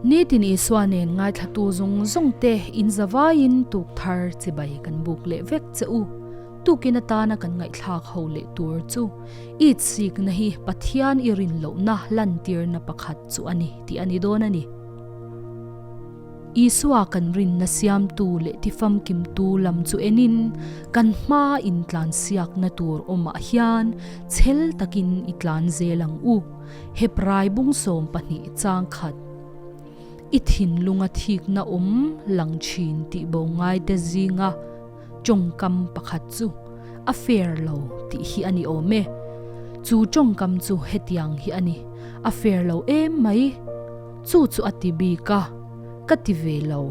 Nitin Isua nen ngaithlatu zawng zawng te in zavaiin tuk thar chibai kan buk leh vek che u. Tukin atana kan ngaihthlak ho leh tur chu it sikna hi Pathian i rin lohna lantirna pakhat chu a ni tih a ni dawn a ni. Isua kan rinna siamtu leh tifamkimtu lam chu enin kan hma intlan siakna tur awmah hian chhel takin i tlan zel ang u. Hebrai bung 12 chang khat. I thinlunga thikna awm lang thin tih bo ngaite zinga tawngkam pakhat chu a fair lo tih hi a ni awm e. Chu tawngkam chu hetiang hi a ni, a fair lo em mai. Chu chu a ti bik a, ka ti ve lo.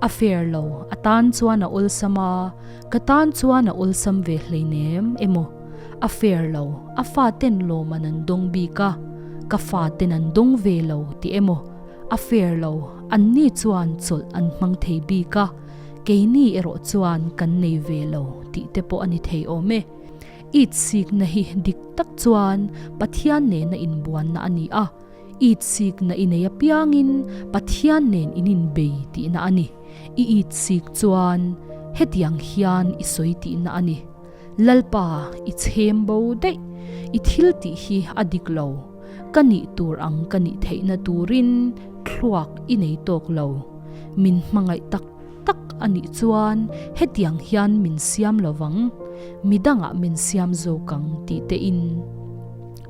A fair lo, a tan chuan a awlsam a, ka tan chuan a awlsam ve hleinem emaw? A fair lo, a faten lawman an dawng bik a, ka faten an dawng ve lo ti emaw? A fair lo, anni chuan chawlh an hmang thei bik a, keini erawh chuan kan nei ve lo tih te pawh a ni thei awm e. It sikna hi dik tak chuan Pathian nena inbuanna a ni a. It sikna i nei apiangin Pathian nen in inbei tihna a ni. I it sik chuan hetiang hian i sawi tihna a ni. Lalpa, i chhem bo daih. I thil tih hi a dik lo. Ka nih tur ang ka nih theihna turin thluak i nei tawk lo. Min hmangaih tak tak a nih chuan hetiang hian min siam lo vang, midangah min siam zawk ang tih tein.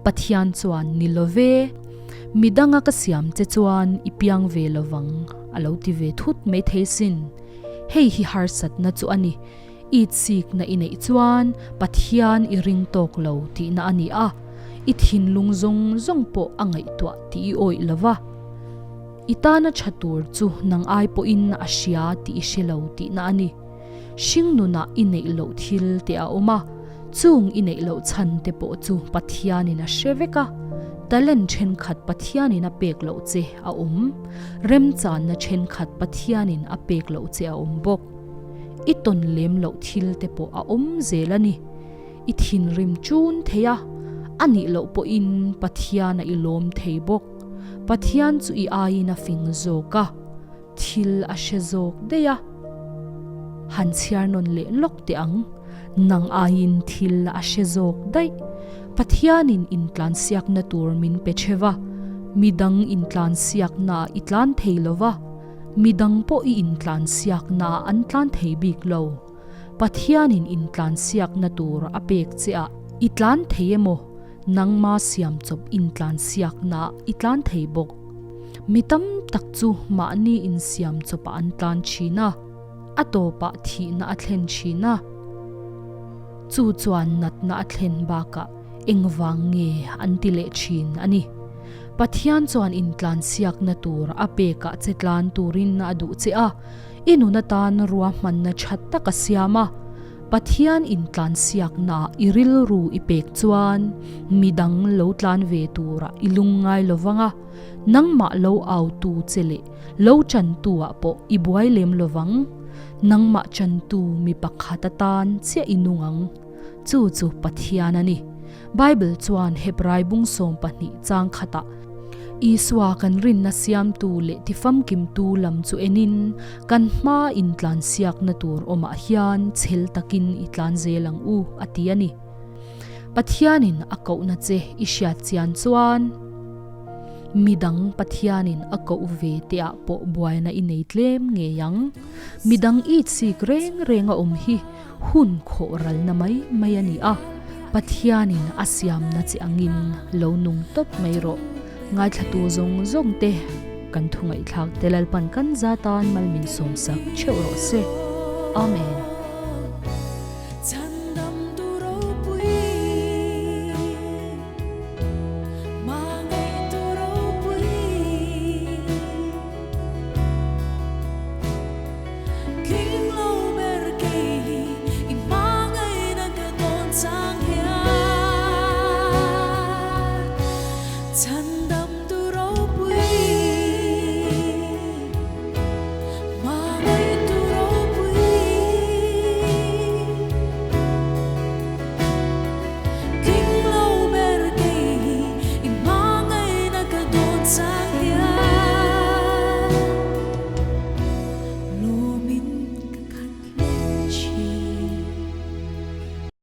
Pathian chuan ni lo ve, midanga ka siam che chuan i piang ve lo vang a lo ti ve thut mai thei sin. Hei hi harsatna chu a ni. Itsikna i neih chuan Pathian i ring tawk lo tihna a ni a, i thinlung zawng zawng pawh a ngaihtuah tih i awih lo va. I tana tha tur chu nang ai pawhin a hria tih i hre lo tihna a ni. Hringnunah i neih loh thil te a awm a, chung i neih loh chhan te pawh chu Pathianin a hre vek a. Talent thenkhat Pathianin a pek loh che a awm, remchanna thenkhat Pathianin a pek loh che a awm bawk. I tawn lem loh thil te pawh a awm zel a ni. I thinrim chun thei a, a nih loh pawhin Pathian a i lawm thei bawk. Pathian chu i aiin a fing zawk a, thil a hre zawk daih a. Han chhiar nawn leh lawk teh ang, nang aiin thil a hre zawk daih. Pathianin intlansiakna tur min pe theuh a, midang intlansiaknaah i tlan thei lo va, Midang pawh i intlansiakna an tlan thei bik lo. Pathianin intlansiakna tur a pek che ah i tlan thei emaw, nangma siam chawp intlansiakna i tlan thei bawk. Mi tam tak chu mahni insiam chawpah an tlan thin a, a tawpah thihna a thlen thin a. Chu chuan natna a thlen bakah engvang nge an ti leh thin a ni. Pathian chuan intlansiakna tur a pekah che tlan turin a duh che a, i nun atan ruahmanna tha tak a siam a. Pathian intlansiaknaah i rilru i pek chuan midang lo tlan ve turah i lungngai lo vang a, nangmah lo autu che leh lo chantu-ah pawh i buai lem lo vang. Nangmah chantu mi pakhat atan chiah i nung ang. Chu chu Pathian a ni. Bible chuan Hebrai bung 12 chang khatah, Isua kan rinna siamtu leh tifamkimtu lam chu enin kan hma intlansiakna tur awmah hian chhel takin i tlan zel ang u, a ti a ni. Pathianin a kohna che i hriat chian chuan midang Pathianin a koh ve teah pawh buaina i nei tlem ngei ang. Midang itsik reng reng a awm hi Hun khawh ralna mai mai a ni a, Pathianin a siamna che angin lo nung tawp mai rawh. Ngaithlatu zawng zawng te kan thu ngaihthlak te Lalpan kan za tan mal min sawmsak theuh rawh se. Amen.